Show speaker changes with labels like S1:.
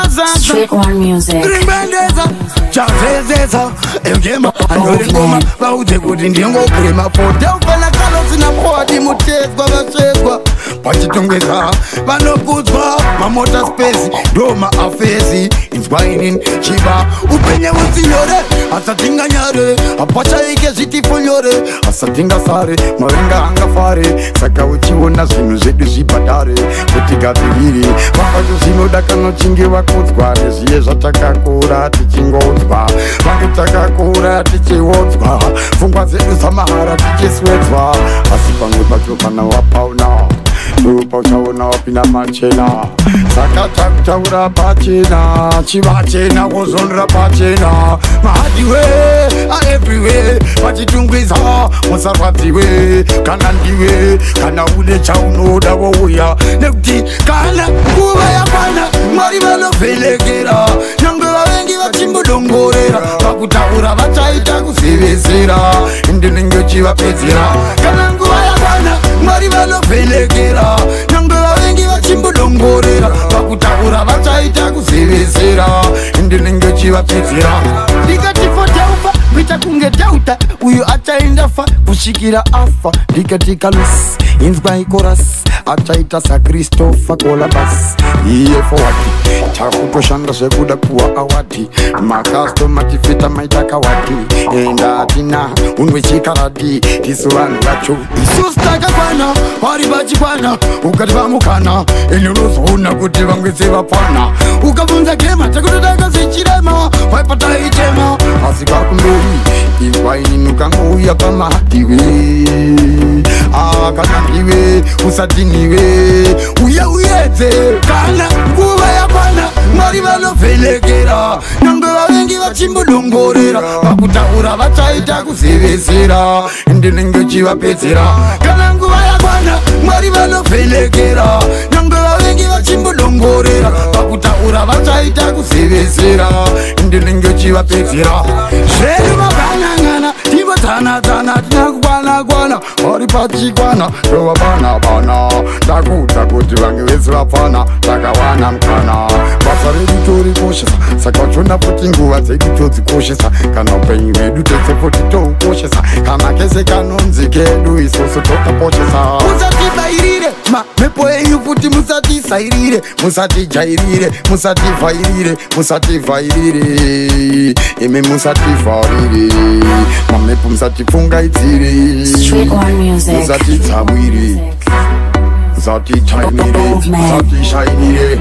S1: Za
S2: Street One Music.
S1: Ringbendeza chazezeza engema anyore ngoma vaudze kuti ndingokurema fotelfana kalosina pwati mutezwa vasvezwa pachitongeza vanokudzwa mamota space ndo maafesi inzwa inini chiva upenye usinyore asatinganyare apachaike zvitifonyore asatingasare maringa angafare saka uchiona zvinhu zvedu zvibhadhare kuti gadzirire vavacho zvinoda kanochinge vakudzwa nezviye zvatakakura tichingoudzwa vange takakura tichiodzwa pfungwa dzedu dzamahara tichiswedzwa asi pamwe pacho pana wapauna ndopa uchaona wapinda machena saka takutaura pachena chivachena kuzondora pachena mahadiwe aeverywhere vachitungwiza musarwadziwe kana ndiwe kana une chaunoda wouya nekuti kana nguva yakwana Mwari vanovhenekera nyangwe vavengi vachimbodongorera pakutaura vachaita kuzivisira ndinenge chivapedzera kana nguva yakwana Mwari vanovhenekera nyangwe vavengi vachimbodongorera pakutaura vachaita kuzivisira ndinenge chivapedzera ndikati fotaufa kuita kunge tauta uyu achaenda fa kusvikira afa ndikati kalusi inzwa ikorasi achaita saChristopher Columbus iye forward takutoshanda zvekuda kuwa award makastoma tifita maita kawadi enda atina unwe chikaradi tisu vanhu vacho isusu takakwana vari vachikwana ukati vamukana ini unozoona kuti vamwe sevapfana ukabvunza gema takutotanga zvichirema waipataichema asi kwakumberi inzwa inini ukangouya pamahadiwe kana ndiwe usatiniwe uye uyedze kana nguva yakwana Mwari vanovhenekera nyangwe vavengi vachimbodongorera pakutaura vachaita kuzivisira ndinenge chivapedzera kana nguva yakwana Mwari vanovhenekera nyangwe vavengi vachimbodongorera pakutaura vachaita kuzivisira ndinenge chivapedzera zvedu mabhanangana timbodzanadzana tina kukwanakwana vari pachikwana ndovabana bana ndakuudza kuti vange vese vapfana takawana mukana basa redu torikoshesa saka uchiona futi nguva dzedu todzikoshesa kana upenyu hwedu tese futi toukoshesa kana kese kanonzi kedu isusu tokaposhesa musatibairire mamhepo enyu futi musatisairire musatijairire musativhairire musativhairire imi musativharire mamhepo musatipfungaidzire
S2: Street One Music.
S1: Musatitsamwire musatichainire
S2: Old man.
S1: Musatishainire.